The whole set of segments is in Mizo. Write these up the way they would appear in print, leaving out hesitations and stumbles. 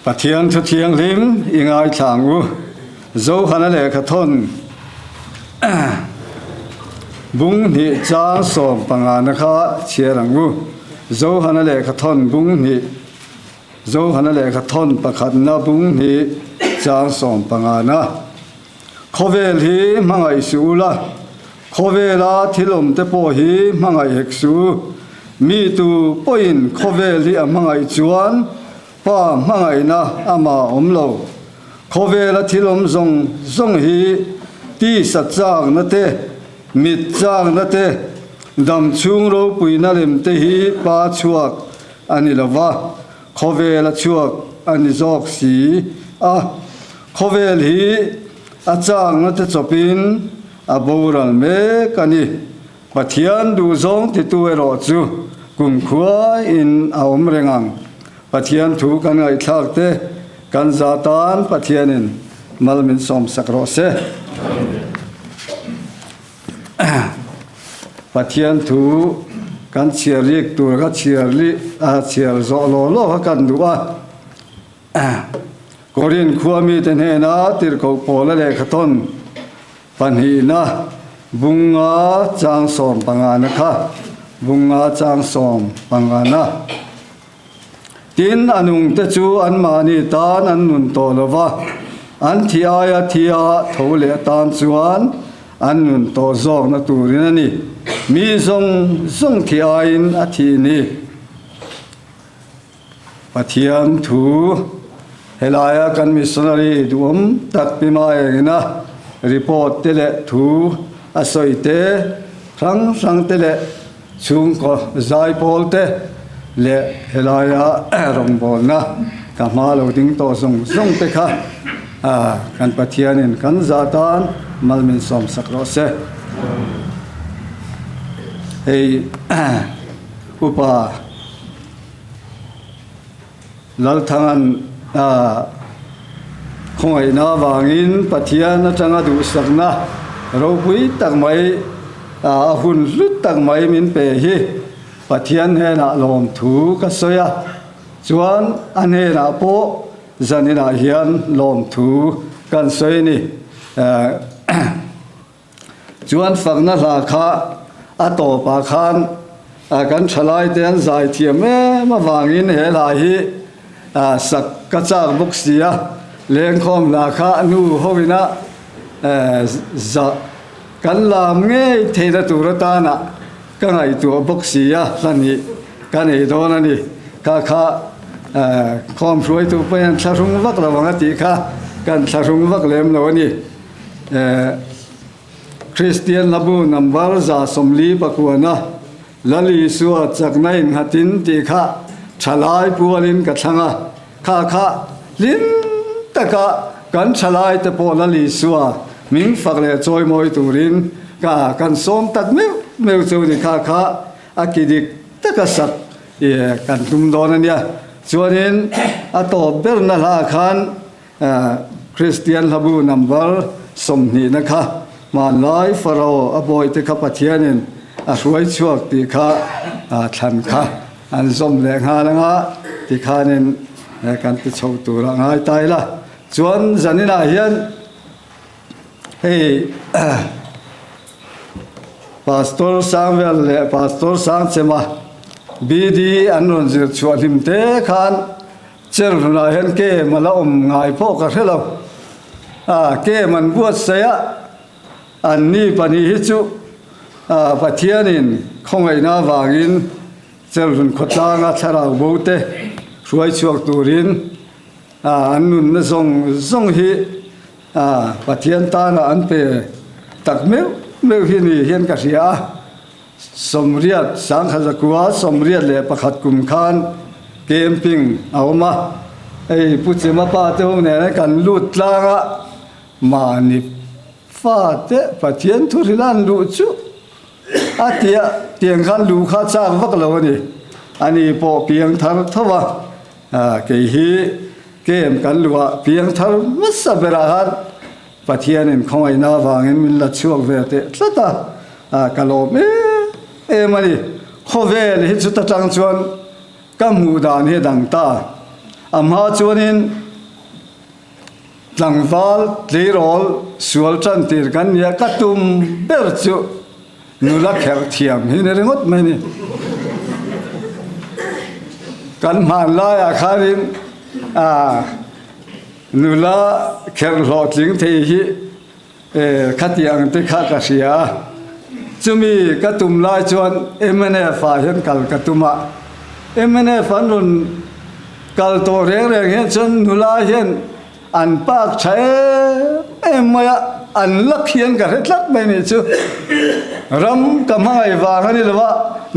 Pathian thu thianghlim i ngaithla ang u. Zohana lehkha thawn bung hnih chang sawm pangana kha chhiar ang u. Zohana lehkha thawn bung hnih Zohana lehkha thawn pakhatna bung hnih chang sawm pangana. Khawvel hi hmangaih suh ula, khawvela thil awm te pawh hi hmangaih hek suh u. Mi tu pawhin khawvel hi a hmangaih chuan Pa hmangaihna amah a awm lo. Khawvela thil awm zawng zawng hi tisa chakna te, mit chakna te, dam chhung ropuina lem te hi Pa chhuak a ni lo va. Khawvel a chhuak a ni zawk si a, khawvel hi a changna te chawpin a boral mek a ni. Pathian duhzawng titu erawh chu kumkhua in a awm reng ang. Pathian thu kan ngaihthlak te kan za tan Pathianin mal min sawmsak rawh se. Pathian thu kan chhiar rik tur kha chhiar li a chhiar zawh law law kha kan duh a. Korin khua mite hnena tirhkoh pawla lehkhathawn pahnihna bunga chang sawm pangana kha bunga chang sawm pangana. Tin, a nungte chu anmahni tan an nun tawh lo va, an thi aia thia tho leh atan chuan an nun tawh zawkna turin a ni. Mi zawng zawng thi aiin a thih ni. Pathian thu helaia kan missionary duhawm tak pi Maengina report te leh thu a sawi te hrang hrang te leh Chhungkaw zaipawl te leh helaia rawngbawlna ka hma lo ding tawh zawng zawng te kha kan Pathianin kan zah tan mal min sawm sak rawh se. Hei upa Lalthanga'n khawngaihna avangin Pathian atanga duhsakna ropui tak mai, a hun hlut tak mai min pe hi Pathian hnenah lawmthu ka sawi a, chuan a hnenah pawh zaninah hian lawmthu kan sawi a ni. Chuan fakna hla kha a tawpah khan kan thalaite an zai thiam em avangin he hla hi sak ka chak bawk si a, lengkhawm hla kha nu hoina zah kan lam ngei theihna tur atana ka ngaihtuah bawk si a, hla nih ka nei dawn a ni. Kha kha khawm hruaitu pawhin an thlahrung vak lo ang a tih kha kan thlahrung vak lem lo a ni. Kristian hlabu number 140 pakuana Lal Isua chakna innghatin tih kha thalai pualin ka thlang a, kha kha hlim taka kan thalai te pawh Lal Isua hming fak leh chawimawi turin ka kan sawm tak meuh meuh chu ni kha kha a ki dik taka sak kan tum dawn a nia. Chuanin a tawp berna hla khan Kristian hlabu number 20 na kha hmanlai Pharaoh a bawihte kha Pathianin a hruai chhuak tih kha thlan kha an zawm leh nghal anga tikhanin kan ti chho tur a ngai ta ila. Chuan zaninah hian hei Pastor Sangvel leh Pastor Sangchema BD an rawn zir chhuah hlim te khan Cherhlunah hian kem a la awm ngai pawh ka hre lo. A kem an buatsaih a, an ni pahnih hi chu Pathianin khawngaihna avangin Cherhlun khawtlanga thlarau bo te hruai chhuak turin an nunna zawng zawng hi Pathian tana an pe tak meuh meuh hi ni hian ka hria a. Sawmriat Sangkhazakua 81 kum khan camping a awm a, hei Pu Chima pa te ho nena kan lut tlang a, mahni fate Pathian thu hrilh an luh chu a tia tiang khan luh kha chak vak lo a ni, ani pawh piang thar tho a, kei hi camp kan luh ah piang thar hmasa berah khan Pathianin khawngaihna avangin min la chhuak ve teh tlat a, a ka lawm em em a ni. Khawvel hi chuta tang chuan ka hmuh dan hi a dang ta. A hma chuanin tlangval tleirawl sual tan tir kan nia ka tum ber chu nula kherh thiam hi ni ringawt mai ni. Kan hmanlaiah khanin ah nula kherh hlawhtling thei hi E, khati ang te kha ka hria a. Chumi ka tum lai chuan mnf ah hian kal ka tum a. Mnf an rawn kal tawh reng reng hian chuan nula hian an park tha em em mai a, an la khian ka hre tlat mai nih chu. Ram ka hmangaih vang a ni lo a,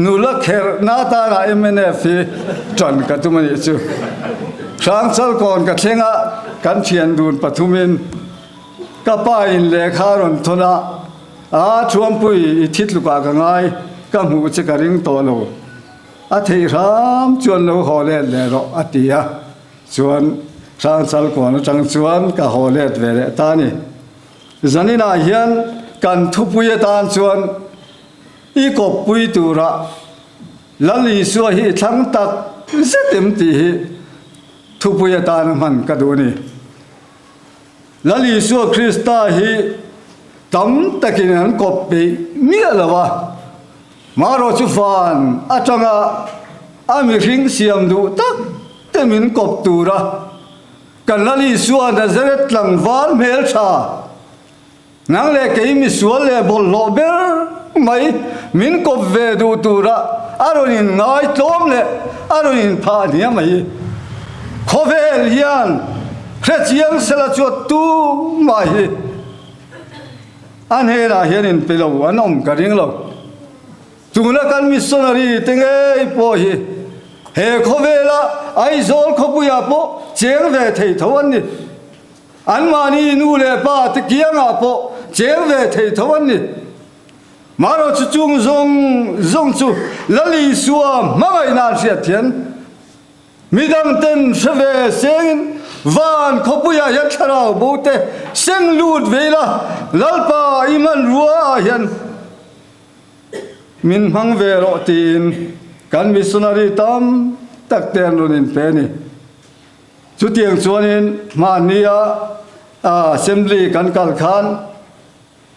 nula kherh na atana mnf hi tan ka tum a nih chu. Hrangchalkawn ka thleng a, kan thian dun pathumin Ka pa in lehkha a rawn thawn a, Aa Thuampui i thi tlukah ka ngai, ka hmuh che ka ring tawh lo. A theih hram chuan lo haw let leh rawh a ti a, chuan Hrangchalkawn atang chuan ka haw let ve leh ta a ni. Zaninah hian kan thupui atan chuan i kawppui turah Lal Isua hi i thlang tak zet em tih hi thupui atan a hman ka duh a ni. Lal Isua Krista hi tam takin an kawp peih miah lo a, marawh chu van atanga a mihring siam duh tak te min kawp tura kan Lal Isua Nazareth tlangval hmeltha Nang leh kei misual leh bawlhhlawh ber mai min kawp ve duh tura a rawn in ngaitlawm leh a rawn in phah hniam a hi. Khawvel hian hrechiang sela chuan tumah hi a hnenah hian in pe lo an awm ka ring lo. Tuna kan missionary te ngei pawh hi he khawvela Aizawl khawpuiah pawh cheng ve thei tho an ni. Anmahni nu leh pa te kiangah pawh cheng ve thei tho an ni. Marawh chu chung zawng zawng chu Lal Isua hmangaihna an hriat thian. Midang ten hre ve sengin van khawpuiah hian thlarau bo te seng lut ve ila Lalpa i hmanrua ah hian min hmang ve rawh tiin kan missionary tam tak te an rawn inpe a ni. Chutiang chuanin hmannia Assembly kan kal khan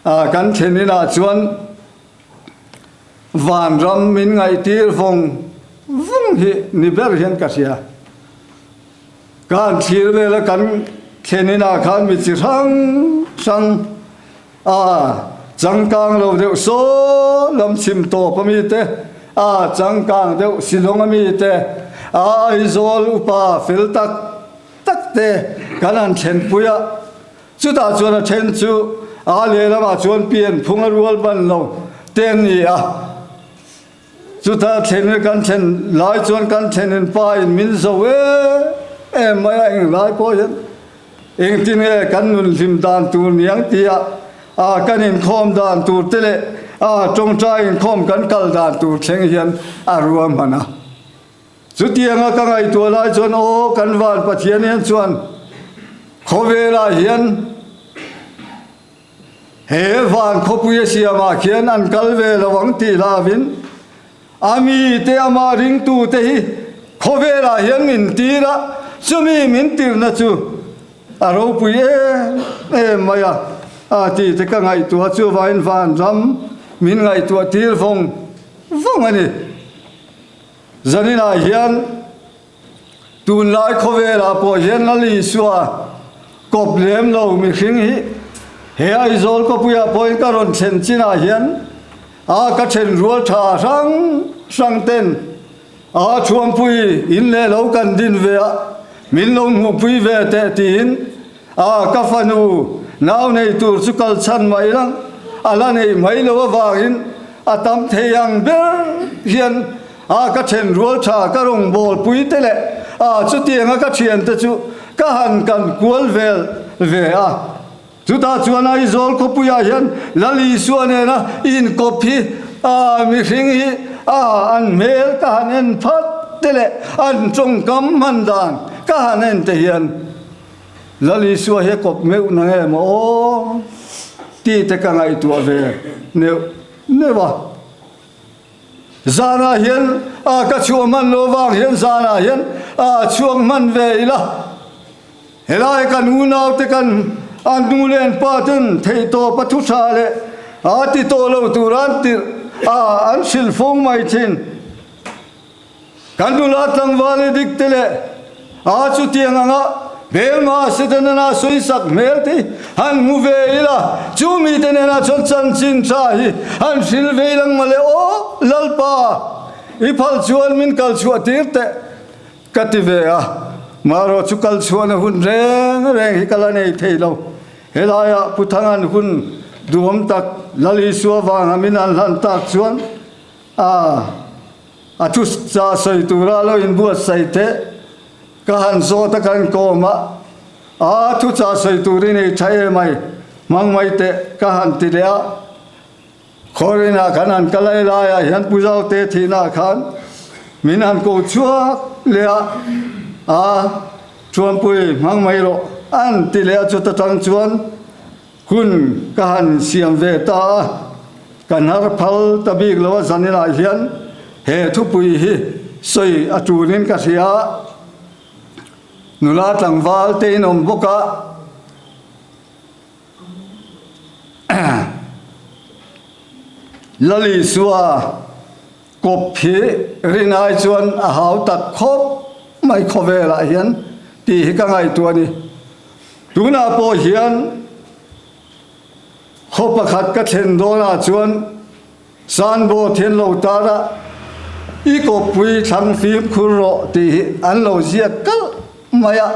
kan thlen inah chuan vanram min ngaihtir vawng vawng hi ni ber hian ka hria. Ka han thlir vel a kan thlen inah khan mi chi hrang hrang a changkang lo deuh saw lam chhim tawp a mi te, a changkang deuh Shillong a mi te, a Aizawl upa fel tak tak te kan han thlenpui a, chutah chuan a then chu a lehlamah chuan pianphung a rual ban lo te an ni a. Chuta thlen kan thlen lai chuan kan thlenin pa in min zo em em mai a, eng lai pawh hian engtin nge kan nun hlim dan tur niang tia a kan inkhawm dan tur te leh a tawngtai inkhawm kan kal dan tur thleng hian a ruahman a. Chutianga ka ngaihtuah lai chuan aw kan van Pathian hian chuan khawvelah hian He van khawpui a siamah khian an kal ve lo ang tih hlavin a mite amah ringtute hi khawvelah hian min tir a, chumi min tirna chu a ropui em em mai a, a tih te ka ngaihtuah chuvangin vanram min ngaihtuah tir vawng vawng a ni. Zaninah hian. Tunlai khawvelah pawh hian Lal Isua kawp lem lo mihring hi he Aizawl khawpuiah pawhin ka rawn thlen chinah hian a ka then rual tha hrang hrang ten a thuampui in leh lo kan din ve a, min lo hmuhpui ve teh tiin a ka fanu nau nei tur chu kal chhan mai lang a la neih mai lo avangin a tam thei ang ber hian A ka then rual tha ka rawngbâwl pui te leh a chutianga ka thiante chu ka han kan kual vel ve a. Chutah chuan Aizawl khawpuiah hian Lal Isua nena inkawp hi a mihring hi a an hmel ka han en phat te leh an tawngkam hman dan ka han en te hian Lal Isua hi a kawp meuh na nge maw aw tih te ka ngaihtuah ve neuh neuh a. Zanah hian a ka chhuah hman lo vang hian zanah hian A chhuak hman ve ila. Helai kan unaute kan an nu leh an pa ten theihtawp a thu tha leh a ti tawh lo tur an tirh a an hrilh fo mai thin. Kan nula tlangval i dik te leh a chutiang anga hmelma Setana sawisak hmel te hi han hmu ve ila, chu mite nena chuan chanchin tha hi han hrilh ve ilang mawle aw Lalpa i phal chuan min kal chhuah tir teh. Ka ti ve a, marawh chu kal chhuahna hun reng reng hi ka la nei thei lo. Helaiah Pu Thangan hun duhawm tak Lal Isua vanga min an hlan tak chuan a a thu chah sawi tura lo inbuatsaih teh ka han zawt a kan kawm a, a thu chah sawi tur i nei tha em ai hmang mai teh ka han ti leh a. Khawrinah khan an kal ai laiah hian Pu Zaute thihnaah khan min han ko chhuak leh a, a Chuanpui hmang mai rawh an ti leh a, chuta tang chuan hun ka han siam ve ta a, ka hnar phal ta bik lo a, zaninah hian he thupui hi sawi a tulin ka hria a, nula tlangval te in awm bawk a. Lal Isua kawp hi rin ai chuan a hau tak khawp mai khawvelah hian tih hi ka ngaihtuah a ni. Tunah pawh hian khaw pakhat ka thlen dawnah chuan Sanbo thian lo tar a, i kawppui thlang fimkhur rawh tih hi an lo ziak kalh mai a.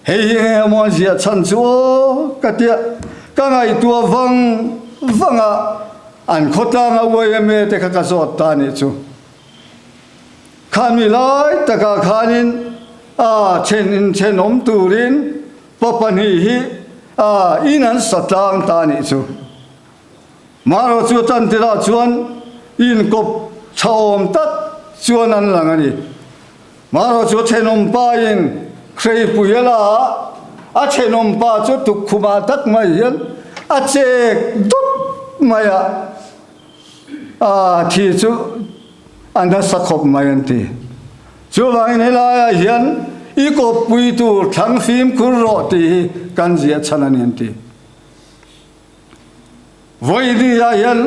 Hei hi eng emaw an ziah chhan chu aw ka tia, ka ngaihtuah vang vang a, an khawtlanga YMA te kha ka zawt ta nih chu. Khami lai takah khanin a then inthenawm turin pa pahnih hi a in an sa tlang ta nih chu. Marawh chu tantirah chuan inkawp tha awm tak chuan an lang a ni. Marawh chu thenawm pain hreipui a la a, a thenawm pa chu tukkhumah tak mai hian a chek dup mai a, a thi chu a nasa khawp mai an ti. Chuvangin helaiah hian i kawppui tur thlang fimkhur rawh tih hi kan ziah chhan a ni an ti. Vawinia hian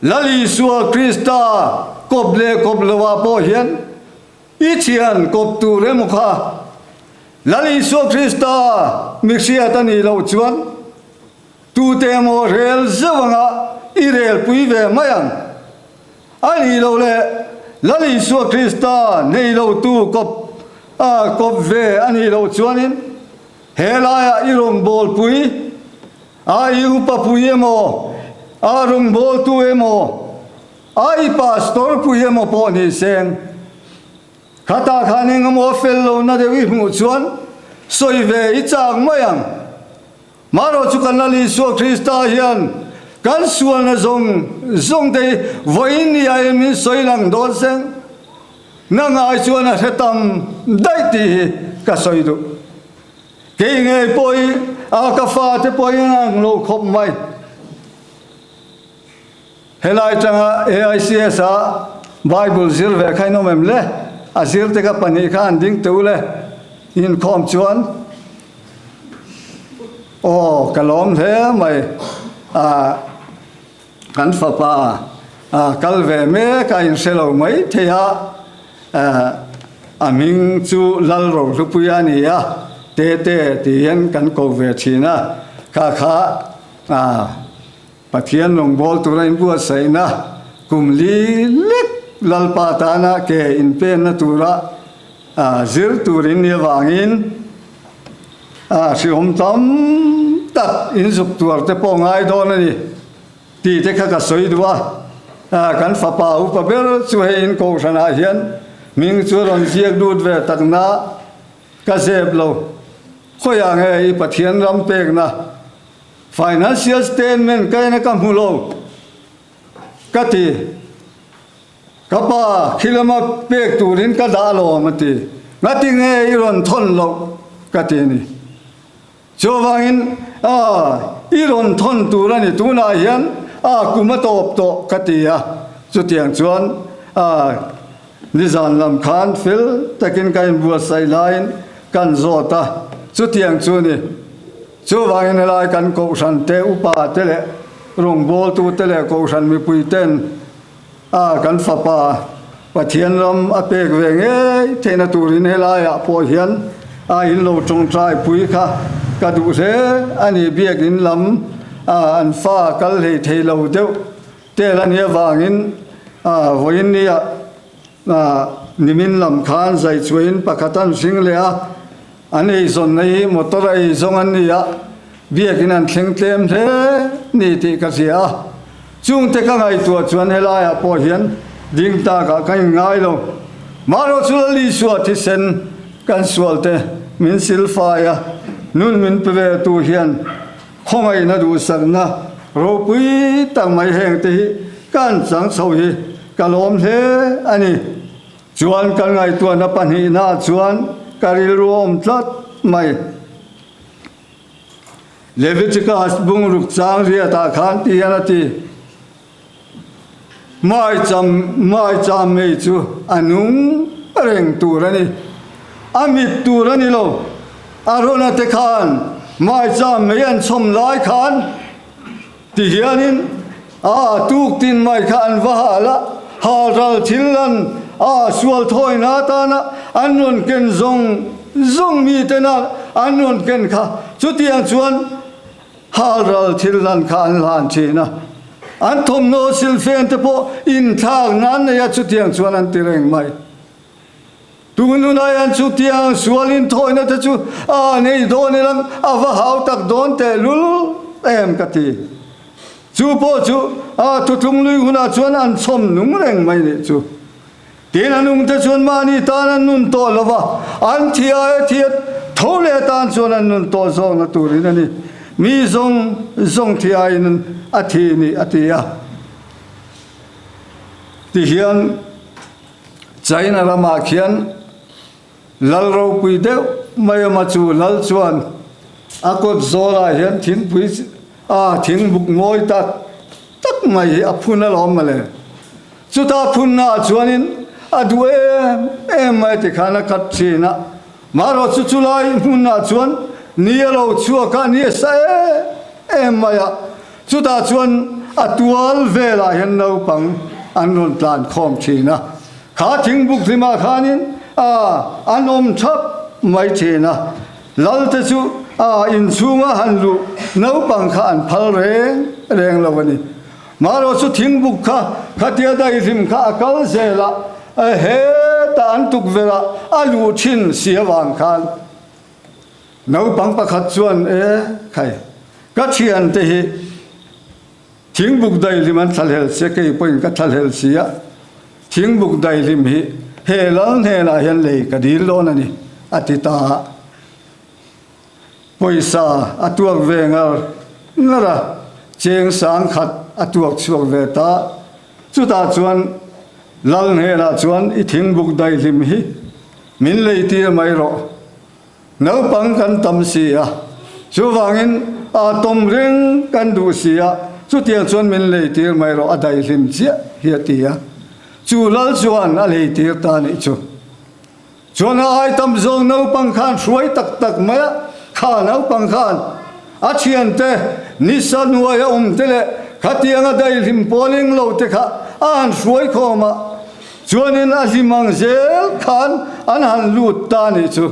Lal Isua Krista kawp leh kawp lovah pawh hian i thian kawp tur emaw kha Lal Isua Krista mi hriat a nih loh chuan tute emaw rel zeuh anga i relpui ve mai ang. A nih loh leh Lal Isua Krista nei lotu kawp kawp ve a nih loh chuanin he laiah i rawngbawlpui A i upa pui emaw, a rawngbawltu emaw, a i pastor pui emaw pawh ni seng. Khatah khan eng emaw fel lohna deuh i hmuh chuan sawi ve i chak mai ang. Marawh chu kan Lal Isua Krista hian kan sualna zawng zawng te hi vawiin ni ah hian min sawi lang dawn seng. Nang ai chuan a hre tam daih tih hi ka sawi duh. Kei ngei pawh hi a ka fate pawh hi an ang lo khawp mai. Helai tanga AICS a Bible zir ve kha in awm em le? A zir te kha pahnih kha an ding teu le. Inkhawm chuan aw ka lawm hle mai. Ah Kan fapa kal ve mek a inhre lo mai thei a, a hming chu Lal Rohlupuia a ni a, Tete tih hian kan ko ve thin a, kha kha Pathian rawngbâwl tura inbuatsaihna kum li lek Lalpa tana ke inpenna tura zir turin ni avangin hrehawm tam tak inzuk tuar te pawh ngai dawn a ni. Tih te kha ka sawi duh a, kan fapa upa ber chu hei in kohhranah hian hming chu a rawn ziak lut ve tak na ka zep lo. Khawiah nge i Pathian ram pekna financial statement ka en a ka hmu lo ka ti. Ka pa khi lama pek turin ka dah alawm a ti. Ngati nge i rawn thawn loh ka ti a ni. Chuvangin, A, i rawn thawn tur a ni, tunah hian a kum a tawp tawh ka ti a. Chutiang chuan, A, Nizan lam khan fel takin ka inbuatsaih laiin kan zawt a, chutiang chu ni. Chuvangin helai kan kohhran te, upa te leh rawngbawltu te leh kohhran mipui ten a kan fapa Pathian ram a pek ve ngei theihna turin helaiah pawh hian a in lo tawngtai pui kha ka duh hle a ni. Biakin lam a an fa kal hlei thei lo deuh tel a nih avangin vawiin nia nimin lam khan zaichhuahin pakhat an hring leh a, an eizawnna hi motor a eizawng an ni a, biakin an thleng tlem hle ni tih ka hria a. Chungte ka ngaihtuah chuan helaiah pawh hian ding takah ka inngai lo. Marawh chu Lal Isua thisen kan sualte min silfai a, nun min pe ve tu hian Khawngaihna duhsakna ropui tak mai hengte hi kan chang chho hi ka lawm hle a ni. Chuan kan ngaihtuahna pahnihnaah chuan ka rilru a awm tlat mai. Leviticus bungruk chang riatah khan ti hian a ti. Maicham maicham mei chu a nung reng tur a ni. A mit tur a ni lo. Arona te khan maicham mei an chhawm lai khan ti hianin a tuktin mai kha an va hal a, halral thil an a sual thawina atana an rawn ken zawng zawng miten a an rawn ken kha chutiang chuan Halral thil hlan kha an hlan thin a, an thawmhnaw silfen te pawh inthlak nan nei a chutiang chuan an ti reng mai. Tun hunah hian chutiang sual inthawihna te chu a nei dawn ilang a va hau tak dawn tehlul em ka ti. Chu pawh chu a thuthlung lui hunah chuan an chhawm nung reng mai nih chu. Tin, a nungte chuan mahni tan an nun tawh lo va, an thi aia thi a tho leh atan chuan an nun tawh zawkna turin a ni. Mi zawng zawng thi aiin a thi ni, a ti a. Tihian China ramah khian Lal ropui deuh mai awm a, chu lal chuan a kawt zawlah hian thingpui a thingbuk ngawi tak tak mai hi a phun alawm mawle. Chuta phunnaah chuanin a duh em em mai tikhan a khat thin a, marawh chu chulai hmunah chuan ni a lo chhuak a, ni a sa em em mai a, chutah chuan a tual velah hian naupang an rawn tlan khawm thin a. Kha thingbuk hlimah khanin a an awm thap mai thin a, Lalte chu a inchhunga han luh naupang kha an phal reng reng lo a ni. Marawh chu thingbuk kha khatia daihlim kha a kal zel a, hetah an tukverh ah a luh thin si avang khan naupang pakhat chuan, E khai, ka thiante hi, Thingbuk daihlim an thlahlel sia, kei pawhin ka thlahlel sia. Thingbuk daihlim hi he lal hnenah hian lei ka dil dawn a ni, a ti ta a. Pawisa a tuak ve ngar ngar a, cheng sang khat a tuak chhuak ve ta. Chutah chuan lal hnenah chuan i thingbuk daihlim hi min leitir mai rawh. Naupang kan tam si a, chuvangin a tawm reng kan duh si a, chutiang chuan min leitir mai rawh a daihlim chiah hi a ti a. Chu lal chuan a leitir ta nih chu. Chuan a ai tam zawng naupang khan hruai tak tak mai a, kha naupang khan a thiante nisa hnuai a awm te leh khatiang a daihlim pawl eng lo te kha a han hruai khawm a, Chuanin a hlim ang zel khan an han lut ta nih chu.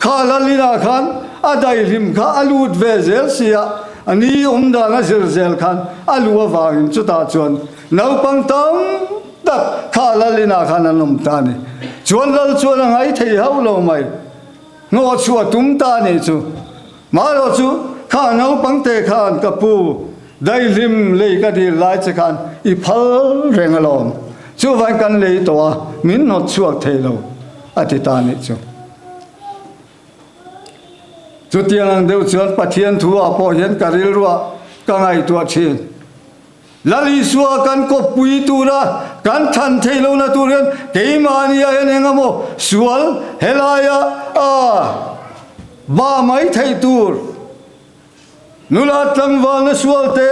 Kha Lalina khan a daihlim kha a lut ve zel sia, a ni awm dan a zir zel khan a luh avangin chutah chuan naupang tam tak kha Lalina khan an awm ta ni. Chuan Lal chuan a ngai thei hauh lo mai. Hnawh chhuah tum ta nih chu. Marawh chu kha naupang te khan ka pu daihlim lei ka dil lai che khan i phal reng alawm. Chuvain kan lei tawh a, min hnawt chhuak thei lo, a ti ta nih chu. Chutiang ang deuh chuan Pathian thu ah pawh hian ka rilruah ka ngaihtuah thin. Lal Isua kan kawppui tura kan thlan theih lohna tur hian keimahnia hian eng emaw sual helaia a ba mai theih tur. Nula tlangvalna sual te,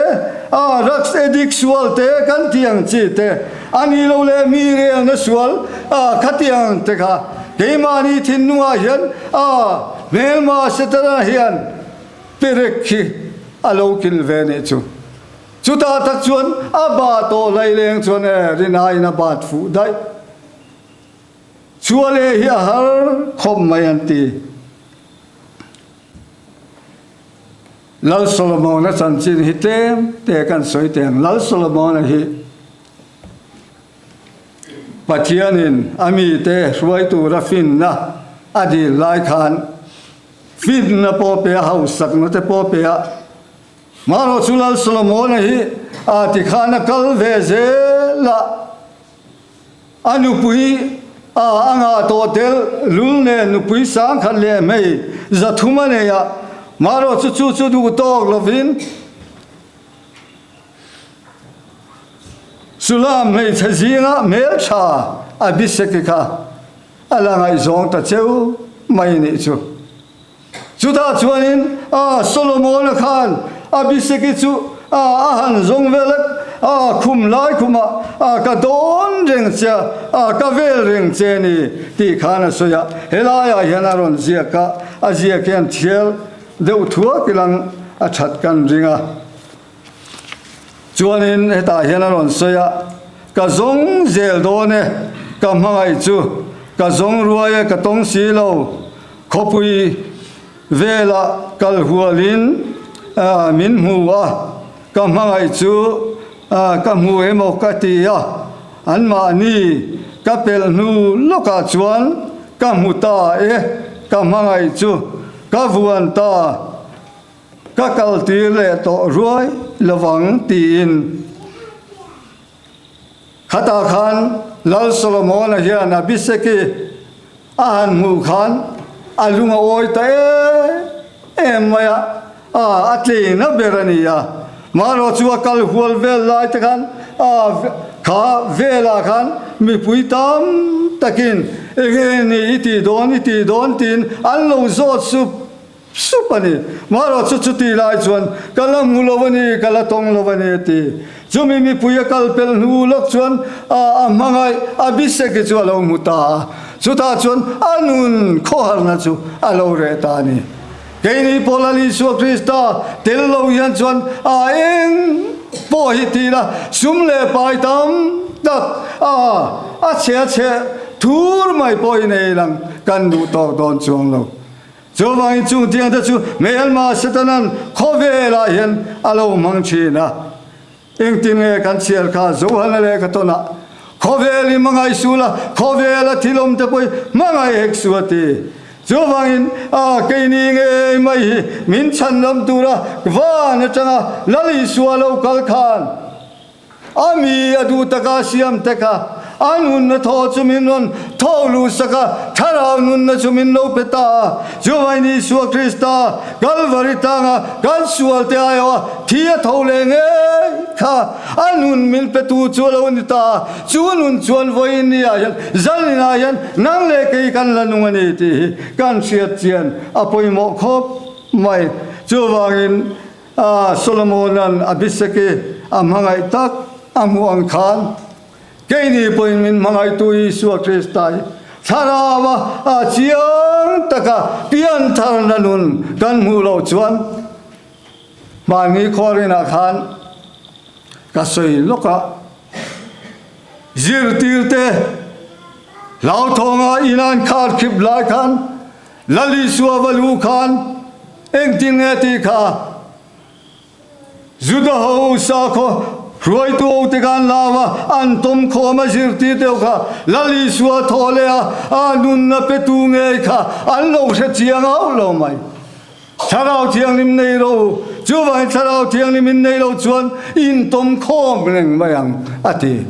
a drugs addict sual te kan tih ang chi te, a ni lo leh mi relna sual a khatiang te kha keimahni thinlungah hian a hmelma Setana hian perek hi a lo kil ve nih chu. Chutah tak chuan a ba tawh laileng chuan e rinaiin a bat fuh daih. Chuale hi a har khawp mai an ti. Lal Solomona chanchin hi tlem te kan sawi teh ang. Lal Solomona hi Pathianin a mite hruai tura finna a dil lai khan finna pawh pe a, hausakna te pawh pe a. Marawh chu Lal Solomona hi a tikhan a kal ve zel a. A nupui a a ngah tawh tel lul nen nupui 10,000 leh hmei 300 a nei a, marawh chu chu chu duh tawk lovin Sulam hmeichhe zinga hmeltha Abiseki kha a la ngaihzawng ta cheu mai nih chu. Chutah chuanin a Solomona khan Abiseki chu a a han zawng vel a, a khum lai khumah a ka dawn reng che a, a ka vel reng che a ni tih khan a sawi a. Helaiah hian a rawn ziak a, a ziak hian thial deuh thuak ilang a that kan ring a. Chuanin hetah hian a rawn sawi a, Ka zawng zel dawn e, ka hmangaih chu, ka zawng ruai e, ka tawng si lo. Khawpui velah kal hualin min hmu a, ka hmangaih chu ka hmu emaw ka ti a, anmahni ka pelh hnu lawkah chuan ka hmu ta e, ka hmangaih chu ka vuan ta, ka kaltir leh tawh ruai lovang tiin. Khatah khan Lal Solomona hian Abiseki a han hmuh khan a lung a awi ta em em mai a, a a tleina ber a ni a. Marawh chu a kal hual vel lai te khan a kha velah khan mipui tam takin enge ni i tih dawn i tih dawn tiin an lo zawt sup Sup a ni. Marawh chu chuti lai chuan ka la hmu lo a ni, ka la tawng lo a ni a ti. Chumi mipui a kal pelh hnu lawk chuan a a hmangaih Abiseki chu a lo hmu ta a, chutah chuan a nun khawharna chu a lo reh ta a ni. Keini pawh Lal Isua Krista tel lo hian chuan a eng pawh hi ti ila sum leh pai tam tak a a chhe chhe thur mai pawh hi nei lang kan duh tawk dawn chuang lo. Chuvangin chung tiangte chu hmelma Setanan khawvelah hian a lo hmang thin a. Engtin nge kan chhiar kha Johana lehkha tawnah, Khawvel i hmangaih suh la, khawvela thil awm te pawh i hmangaih hek suh a ti. Chuvangin a keini ngei mai hi min chhanlam tura van atanga Lal Isua lo kal khan, A mi a duh taka siam te kha a nunna thaw chu min rawn tho luh sak a, thlarau nunna chu min lo pe ta a. Chuvangin Isua Krista Kalvari tlanga kan sual te aiawh a thi a tho leh ngei kha a nun min petu chu a lo ni ta a. Chu nun chuan vawiin ni ah hian zalin ah hian nang leh kei kan la nung a ni tih hi kan hriat chian a pawimawh khawp mai. Chuvangin A Solomona'n Abiseki a hmangaih tak a hmuh ang khan, keini pawhin min hmangaihtu Isua Krista hi Thlaraua a chiang taka piantharna nun kan hmuh loh chuan hmanni khuarinah khan ka sawi lawk a, zirtirte hlauthawngah in an kharkhip lai khan Lal Isua va lu khan engtin nge tih kha Juda ho sakhaw hruaitu ho te khan lau a, an tawm khawm a zirtir deuh kha Lal Isua thaw leh a, a nunna petu ngei kha an lo hre chiang hauh lo mai. Thlarau Thianghlim nei ro u, chuvangin Thlarau Thianghlim in nei lo chuan in tawm khawm reng mai ang a ti.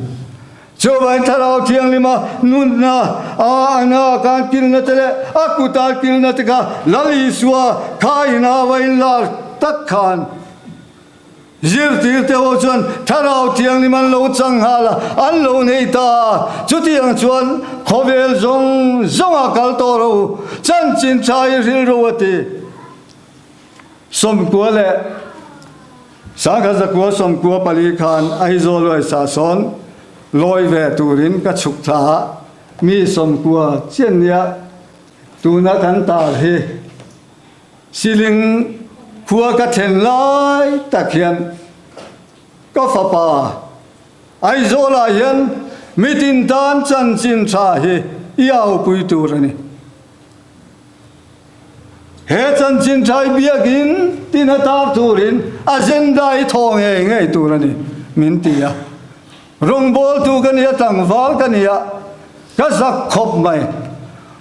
Chuvangin Thlarau Thianghlima nunna a ana kan kilna te leh a kuta kilna te kha Lal Isua kha ina va inlar tak khan zirtirte ho chuan Thlarau Thianghlim an lo chang nghal a, an lo nei ta a. Chutiang chuan khawvel zawng zawnga kal tawh ro chanchin tha i rilru a ti. 90. Sangkhat zakua sawmkua pali khan Aizawl uaisa sawn lawi ve turin ka chhuk thla a, mi sawmkua chian nia tuna kan tar hi Siling khua ka thlen lai tak hian ka fapa Aizawlah hian mitin tan chanchin tha hi i aupui tur a ni. He chanchin tha i biakin tin a tar turin agenda i thaw ngei ngei tur a ni, min ti a. Rawngbawltu ka ni a, tlangval ka ni a, ka zak khawp mai.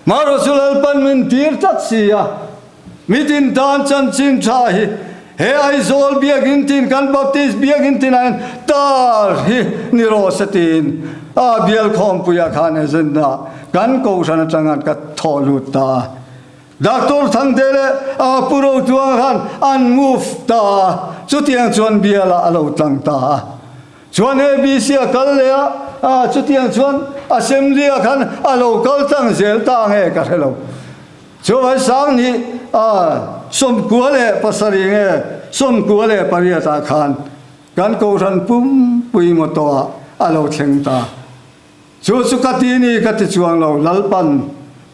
Marawh chu Lalpan min tir tlat si a, mitin tan chanchin tha hi he Aizawl biakinn tin kan Baptist biakinn tinah hian tar hi ni rawh se tiin a bial khawmpuiah khan agenda kan kohhran atanga ka thawh lut ta a. Doctor Thangte leh a Pu Rotuanga khan an move ta a, chutiang chuan bialah a lo tlang ta a. Chuan ABC a kal leh a, a chutiang chuan Assembly ah khan a lo kal tlang zel ta nge ka hre lo. Chuvai Sangni a 97 nge 98 ah khan kan Kohhran pumpui motor ah a lo thleng ta. Chu chu ka ti ni ka ti chuang lo, Lalpan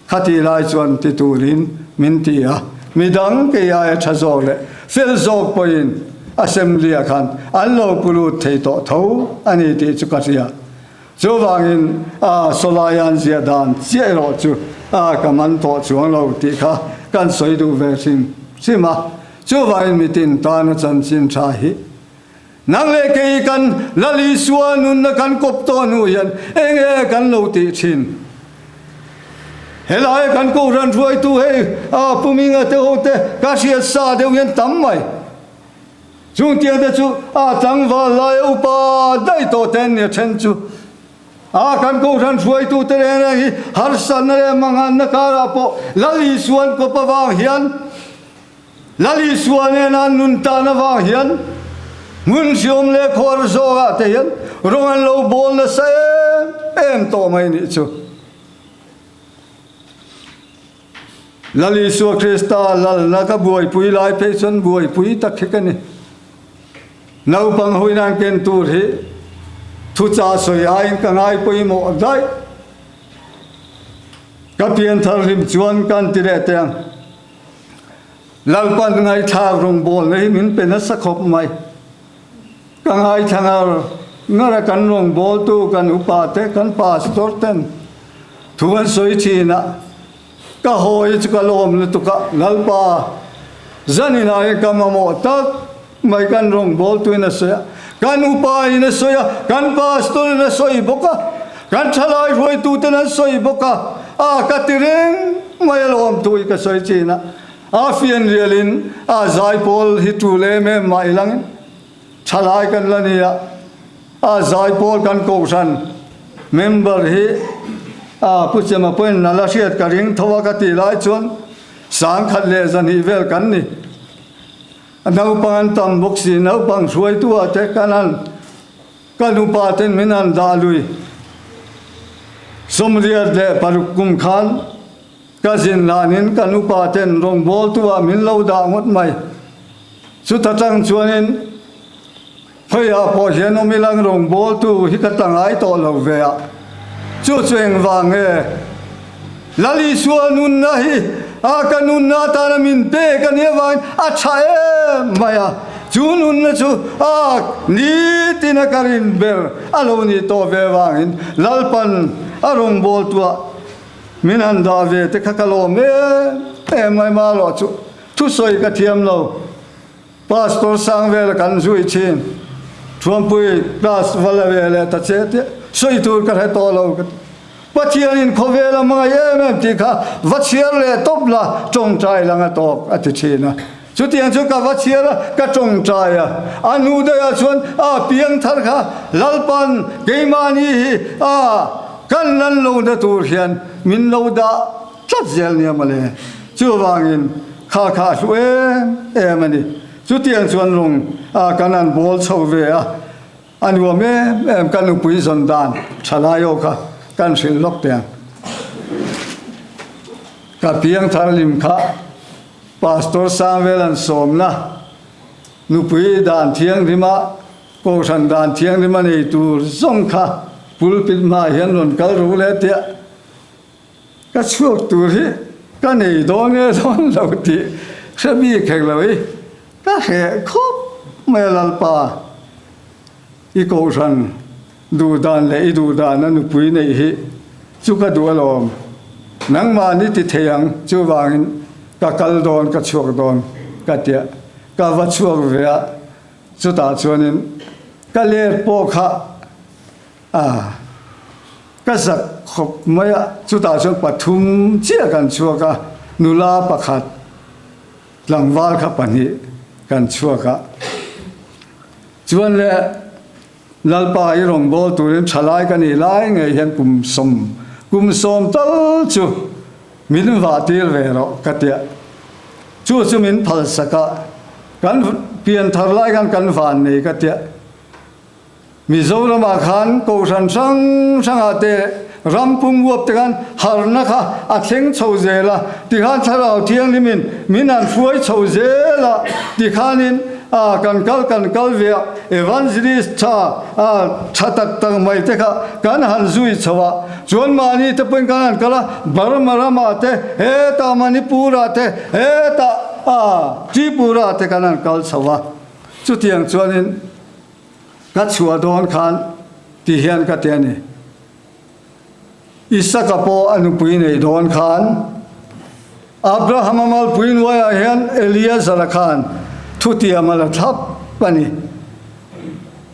khati lai chuan ti turin min ti a, midang kei aia tha zawk leh fel zawk pawhin Assembly ah khan an lo pu lut thei tawh tho a ni tih chu ka hria. Chuvangin a sawlaian ziah dan chiah erawh chu a ka man tawh chuang lo tih kha kan sawi duh ve hrim hrim a, chuvangin mitin tana chanchin tha hi Nang leh kei kan Lal Isua nunna kan kawp tawh hnu hian eng nge kan lo tih thin? Helai kan Kohhran hruaitu hei a Pu Minga te ho te ka hriat sa deuh hian tam mai. Chung tiang te chu a tlangval laia upa daih tawh te an nia then chu. A kan Kohhran hruaitu te reng reng hi harsatna leh manganna karah pawh Lal Isua an kawp avang hian Lal Isua nena an nun tan avang hian hmun hriawm leh khuar zawkah te hian rawng an lo bawl nasa em em tawh mai nih chu. Lal Isua Krista lalna ka buaipui lai phei chuan buaipui tak hi ka ni. Naupang huin an ken tur hi thuchah sawi aiin ka ngai pawimawh daih. Ka pianthar hlim chuan kan ti leh teh ang. Lalpan ngaihthlak rawngbawlna hi min pe nasa khawp mai. Ka ngaithla ngar ngar a, kan rawngbawltu kan upa te, kan pastor ten thu an sawi thin a, ka hawi chu ka lawm lutuk a, Lalpa zaninah hian ka mamawh tak mai kan rawngbawltuin a sawi a, kan upain a sawi a, kan pastorin a sawi bawk a, kan thalai hruaituten an sawi bawk a, a ka ti reng mai alawm tui ka sawi chin a, a fianrialin a zaipawl hi tul em em mah ilangin thalai kan la ni a, a zaipawl kan kohhran member hi a Pu Chema pawhin a la hriat ka ring tho a ka tih lai chuan 10,000 leh 200 vel kan ni. A naupang an tam bawk si, naupang hruaitu ah te kan han kan upa ten min han dah lui. 86 kum khan ka zin hlanin kan upa ten rawngbawltu ah min lo dah ngawt mai. Chuta tang chuanin Khawiah pawh hian awm ila rawngbawltu hi ka ta ngai tawh lo ve a, chu chu engvang nge? Lal Isua nunna hi a ka nunna atana min pek a nih avangin a tha em mai a, chu nunna chu a nitina ka rin ber a lo nih tawh ve avangin Lalpan a rawngbawltuah min han dah ve te kha ka lawm em em mai marawh chu thusawi ka thiam lo. Pastor Sangvela kan zui thin. Thuampui class va la ve leh ta che tih sawi tur ka hre tawh lo ka ti. Pathianin khawvel a hmangaih em em tih kha va chhiar leh tawp la tawngtai lang a tawk a ti thin a. Chutiang chu ka va chhiar a, ka tawngtai a. A hnu daihah chuan a piangthar kha Lalpan keimahni hi a kan lan lohna tur hian min lo dah tlat zel nia mawle. Chuvangin kha kha a hlu em em a ni. Chutiang chuan lung a kan han bawl chho ve a, a nuam em em ka nupui zawn dan tha lai aw kha kan hrilh lawk teh ang. Ka piangthar lim kha Pastor Sangvela'n sawmna. Nupui dan thianghlima Kohhran dan thianghlima nei tur zawng kha pulpit hmaah hian rawn kal ru le tia ka chhuak tur hi ka nei dawn nge dawn lo tih hre bik hek lo i ka hreh khawp mai a Lalpa. I kohhran duh dan leh i duh dana nupui neih hi chu ka duh alawm. Nangmah ni ti thei ang, chuvangin ka kal dawn, ka chhuak dawn ka tia. Ka va chhuak ve a, chutah chuanin ka let pawh kha a ka zak khawp mai a, chutah chuan pathum chiah kan chhuak a, nula pakhat, tlangval kha pahnih kan chhuak a. Chuan le, Lalpa i rawngbâwl tûrin ṭhalai ka nih lai ngei hian kum sawm, kum sawm tal chu min vahtîr ve rawh ka tia. Chu chu min phalsak a, kan pian thar lai khan kan van nei ka tia. Mizoramah khan Kohhran hrang hrangah te ram pum uap te khan harna kha a thleng chho zel a, tikhan Thlarau Thianghlimin min han hruai chho zel a, tikhanin a kan kal kan kal ve a, Evangelist tha a tha tak tak mai te kha kan han zui chho a, chuan mahni te pawhin kan han kal a, Burma ramah te, hetah Manipur-ah te, hetah a Tripura-ah te kan han kal chho a, chutiang chuanin Ka chhuah dawn khan ti hian ka ti a ni. Isaka pawh a nupui neih dawn khan Abrahama malpui hnuaiah hian Eliezara khan thutiam a la thlap a ni.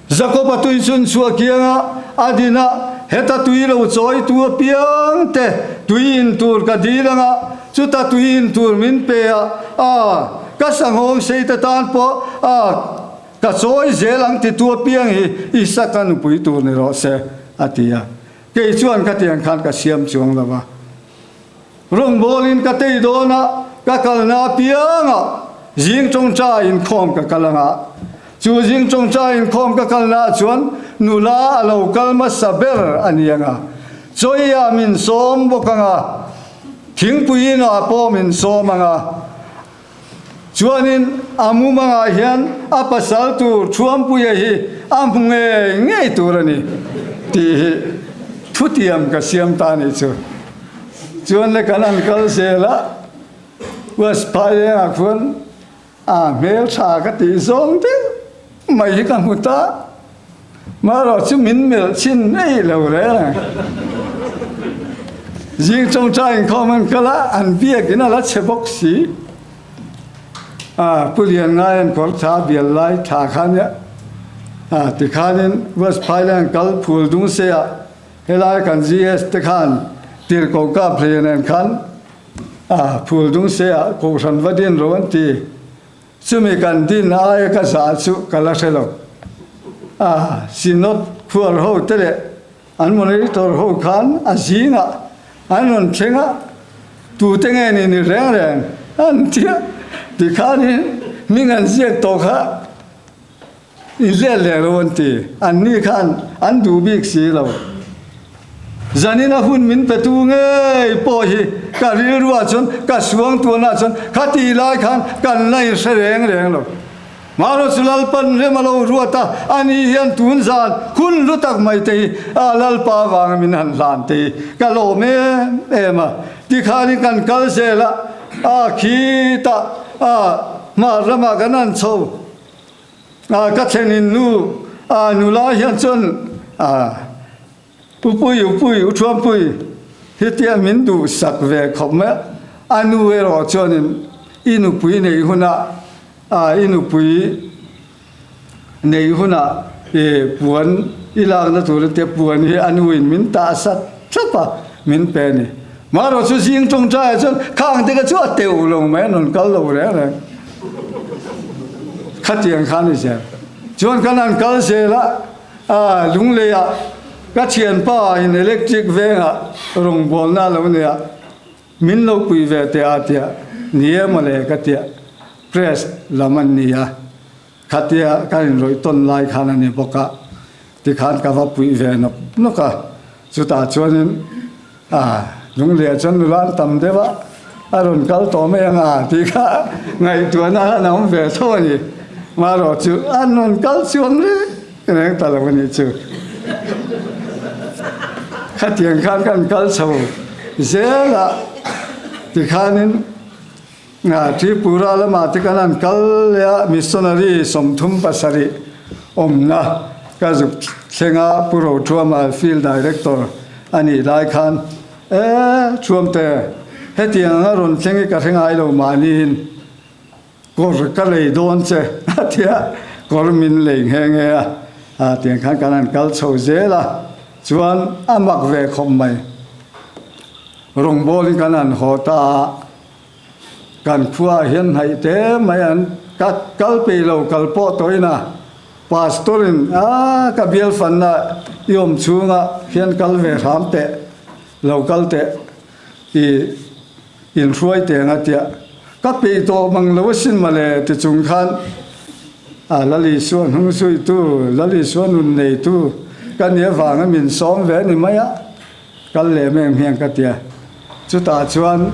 Jakoba tui chhun chhuah kianga a din a, heta tui lo chawitu apiang te tui in tur ka dil anga chuta tui in tur min pe a, a ka sanghawng sei te tan pawh a Ka chawi zel ang titu apiang hi Isaka nupui tur ni rawh se, a ti a. Kei chuan ka tiang khan ka siam chuang lo va. Rawngbawlin ka tei dawn a, ka kalna apiangah zing tawngtai inkhawm ka kal ang a. Chu zing tawngtai inkhawm ka kalnaah chuan nula a lo kal hmasa ber a ni ang a. Chawiah min sawm bawk ang a, thingpui inah pawh min sawm ang a. Chuanin a mumangah hian a pasal tur Thuampuia hi a hmu ngei ngei tur a ni tih hi thutiam ka siam ta a nih chu. Chuan le kan an kal zel a, West Phailengah khuan a hmeltha ka tih zawng deuh mai hi ka hmu ta. Marawh chu min melh chhin ngei lo reng ang. Zing tawngtai inkhawm an kal a, an biakin a la chhe bawk si. A, Pu Lianngai an kawr tha bial lai tha kha nia. A, tikhanin West Phailand kal phul dung se a, helai kan GS te khan tirhkoh kap hlei nen khan a, phul dung se ah kohhran va din ro an ti. Chumi kan din aia ka zah chu ka la hre lo. A Synod khuar ho te leh an monitor ho khan a zingah an rawn thleng a, tute nge ni ni reng reng an ti a, tikhanin hming an ziak tawh kha In let leh lo an ti. Anni khan an duh bik si lo. Zanin a hun min petu ngei pawh hi ka rilruah chuan ka suang tuanah chuan khatih lai khan kan la inhre reng reng lo. Marawh chu Lalpan rem a lo ruat a, ani hian tun zan hun lu tak mai te hi a Lalpa avanga min han hlan te hi ka lawm em em a. Tikhanin kan kal zel a, a khitah a hmar lamah kan han chho. A ka thlenin nu a nula hian chuan a Upui Upui Uthuampui hetia min duhsak ve khawp mai a, a nu erawh chuanin i nupui neih hunah a i nupui neih hunah i puan i lakna tur te puan hi a nuin min tah sat thlap a min pe a ni. Marawh chu zing tawngtaiah chuan khang te kha chu a teuh lo mai a rawn kal lo reng reng. Khatiang kha ni zel. Chuan kan han kal zel a, a Lungleiah ka thianpa in electric vengah rawngbawlna a lo nei a, min lo pui ve teh a tia, ni e mawle ka tia, press lam an ni a, khatia ka inrawih tawn lai khan a ni bawk a, tikhan ka va puih ve nawk nawk a, chutah chuanin A, Lungleiah chuan nula an tam deuh a, a rawn kal tawh mai ang a tih kha ngaihtuahna a awm ve tho a ni. Marawh chu an rawn kal chuang reng reng ta lo a nih chu. Khatiang khan kan kal chho zel a, tikhanin Tripura lamah te kan han kal leh a, missionary 37 awmna ka zuk thleng a, Pu Rothuama field director a nih lai khan, E, Thuamte, hetiang anga rawn thleng hi ka hre ngai lo mahniin kawr ka lei dawn che a ti a, kawr min lei nghe nghe a, a tiang khan kan han kal chho zel a, chuan a mak ve khawp mai. Rawngbawlin kan han haw ta a, kan khuaah hian hnaih te mai an ka kal peih lo kal pawh tawhin a, Pastor in a ka bial fanna i awm chhunga hian kal ve hram teh, lo kal teh i inhruai teh ang a tia, ka peih tawh mang lo asin mawle ti chung khan a Lal Isua hnung zuitu, Lal Isua nun neitu ka nih avanga min sawm ve a ni mai a, kal leh em em hian ka tia. Chutah chuan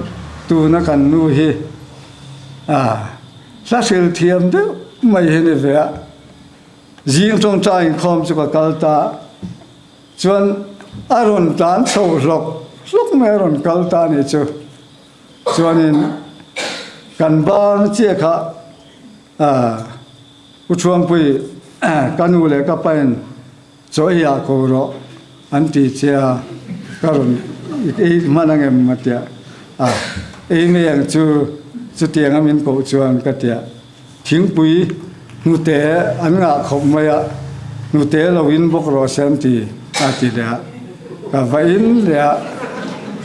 tuna kan nu hi a hla hril thiam deuh mai hi ni ve a, zing tawngtai inkhawm chu ka kal ta. Chuan a rawn tlan chho hlawk hlawk mai a rawn kal ta a nih chu. Chuanin kan bang chiah kha U Thuangpui ka nu leh ka pain chaw ei ah ko rawh an ti che a, ka rawn ei hman ang em a tia. Ei ngei ang chu chutiang a min koh chuan ka tia. Thingpui hnute an ngah khawp mai a, hnute lo in bawk rawh se an ti a ti leh a, ka va in leh a,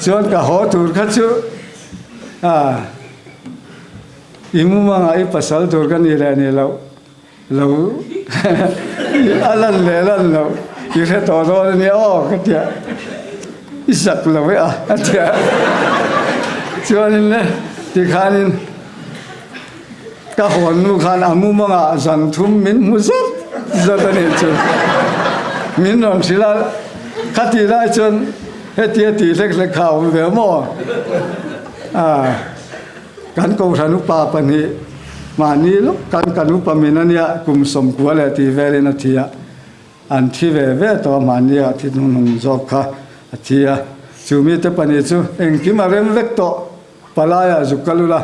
chuan ka haw tur kha chu a i mumangah i pasal tur ka ni leh ni loh lo a lan leh lan loh i hre tawh dawn a nia aw ka ti a, i zak lo e a a ti a, chuanin le tikhanin. Ka hawn nu khan a mumangah zan thum min hmu zat zat a nih chu. Min rawn hrilh a, kha tih lai chuan hetia tih hlek hlek kha a awm ve maw? Ah, kan kohhran upa pahnih mahni lawk kan kan upa min a nia, kum 90 leh tih velin a thi a, an thi ve ve tawh a, mahni ah thi hnunghnung zawk kha a thi a. Chu mite pahnih chu engkim a rem vek tawh, palaiah zuk ka lul a.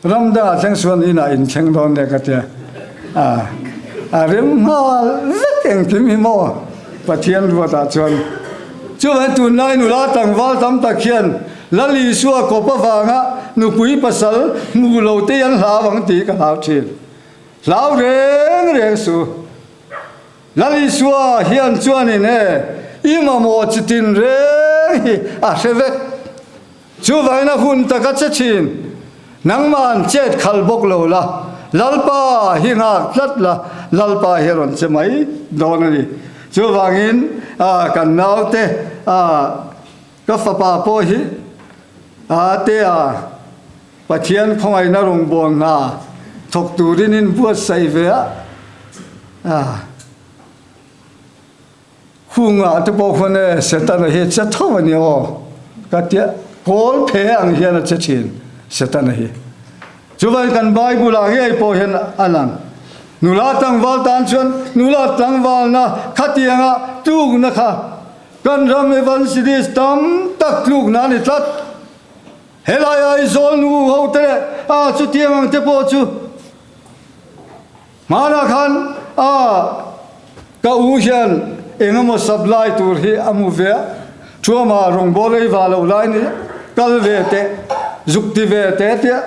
Ram dangah thleng chuan inah in thleng dawn le ka tia. A a rem nghal vek engkim hi maw Pathian ruatah chuan. Chuvangin tunlai nula tlangval tam tak hian Lal Isua kawp avanga nupui pasal hmu lo te hi an hlau ang tih ka hlau thin. Hlau reng reng su. Lal Isua hian chuanin e i mamawh chitin reng hi a hre vek. Chuvangin a hun taka che thin, nangmah chet khalh bawk lo la, Lalpa hi nghak tlat la, Lalpa hi a rawn che mai dawn a ni. Chuvangin kan naute ka fapa pawh hi a tea Pathian khawngaihna rawngbâwl hna thawk turin in buatsaih ve a. Khungah te pawh khawn e Setana hi a che tho a ni aw ka tia kawl phe ang hian a che thin Setana hi. Chuvangin kan Bible ah ngei pawh hian a lang. Nula tlangval tan chuan nula tlangvalna khatianga tlukna kha kan ram evangelist tam tak tlukna a ni tlat. Helai Aizawl nu ho te leh a chutiang ang te pawh chu Hmanah khan a ka u hian eng emaw supply tur hi a hmu ve a, Thuama rawngbâwl ei va loh lai ni kal ve teh, zuk ti ve teh tia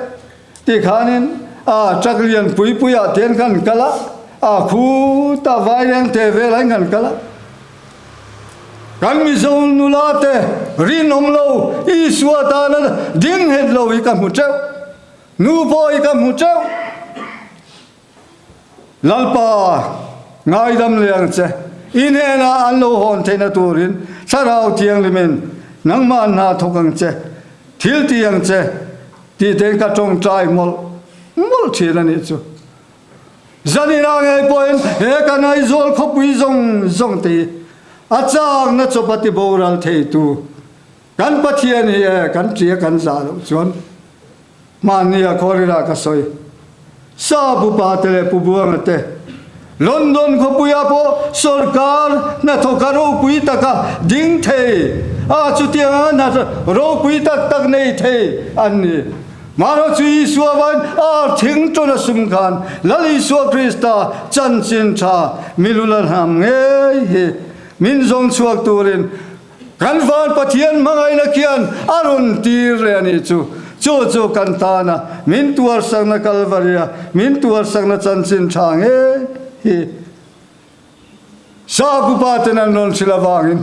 ti khanin a truck lian pui puiah te hian kan kal a, a khuta vaireng te velah hian kan kal a. Kan Mizo nula te rinawm lo Isua tana ding nghet lo hi ka hmu teuh. Nu pawh i ka hmu teuh. Lalpa, ngaidam leh ang che. I hnenah an lo hawn theihna turin Thlarau Thianghlimin nangmah hna thawk ang che, thil ti ang che, tih tein ka tawngtai mawlh mawlh thin a nih chu. Zaninah ngei pawhin he kan Aizawl khawpui zawng zawng te hi a chakna chawp a ti boral theitu Kan Pathian hi e kan tia kan zah loh chuan hmanni a kawrila ka sawi. Sap upa te leh Pu Buanga te. London khawpuiah pawh sawrkar hnathawka ropui taka ding thei a, chutianga hna ropui tak tak nei thei an ni. Mahro chu Isua vain ar thing tawn a sum khan Lal Isua Krista chanchin tha milula hnam ngei hi min zawng chhuak turin Kan van Pathian hmangaihna khian a rawn tir leh a nih chu. Chu chu kan tana min tuarsakna Kalvaria min tuarsakna chanchin tha ngei hi Sap upa ten an rawn hrilh avangin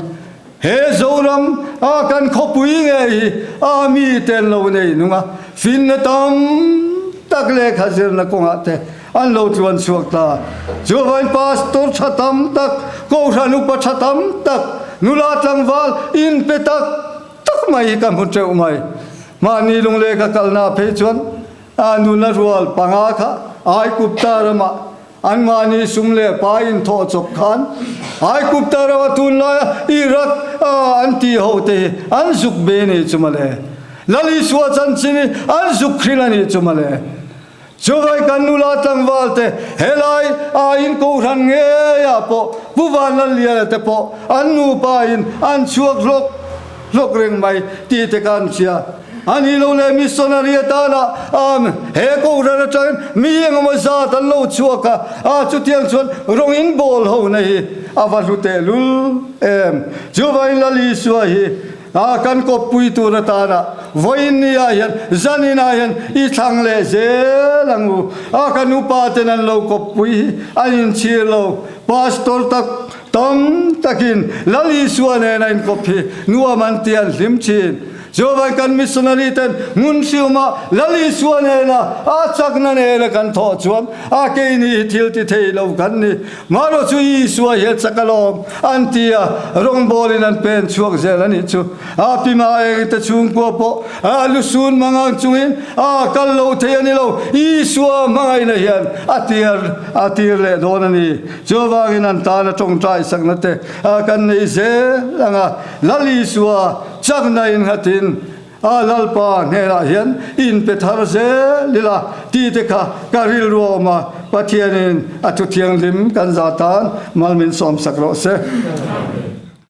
he Zoram a kan khawpui ngei hi a mi ten lo nei nung a, finna tam tak lehkha zirna kawngah te An lo tluan chhuak ta. Chuvangin pastor tha tam tak, kohhran upa tha tam tak, nula tlangval inpe tak tak mai hi ka hmu teuh mai. Mahni lungleh ka kalna phei chuan a nuna rual panga kha Aigupta ramah anmahni sum leh pa inthawh chawp khan Aigupta rama tunlaia Iraq an tih ho te hi an zuk be ni chu mawle. Lal Isua chanchin hi an zuk hrilh a nih chu mawle. Chuvai kan nula tlangval te helai a in kohhran ngei ah pawh Pu Vanlalliana te pawh an nupa in an chhuak hlawk hlawk reng mai tih te ka an hria. A ni lo leh missionary atana he kohhran atangin mi engemaw zat an lo chhuak a, a chutiang chuan rawng in bawl ho na hi a va hlu tehlul em. Chuvangin Lal Isua hi A kan kawppui tur atana vawiin ni ah hian zanin ah hian i thlang leh zel ang u. A kan upa ten an lo kawppui hi an inchhir lo. Pastor tak tam takin Lal Isua nen a inkawp hi nuam an ti an hlim thin. Chuavai kan missionary ten hmun hriumah Lal Isua nena a chakna nena kan thawh chuan a keini hi thil ti thei lo kan ni. Marawh chu Isua hi a chak alawm, an ti a, rawngbawlin an pen chhuak zel a nih chu. A pi Maeng te chhungkua pawh a lusun mangang chungin a kal lo thei a ni lo, Isua hmangaihna hian a tir a tir leh dawn a ni. Chuvangin an tana tawngtai sakna te kan nei zel ang a, Lal Isua chakna innghatin A Lalpa hnenah hian inpe thar zel ila tih te kha ka rilru a awm a, Pathianin a thu thianghlim kan za tan mal min sawmsak rawh se.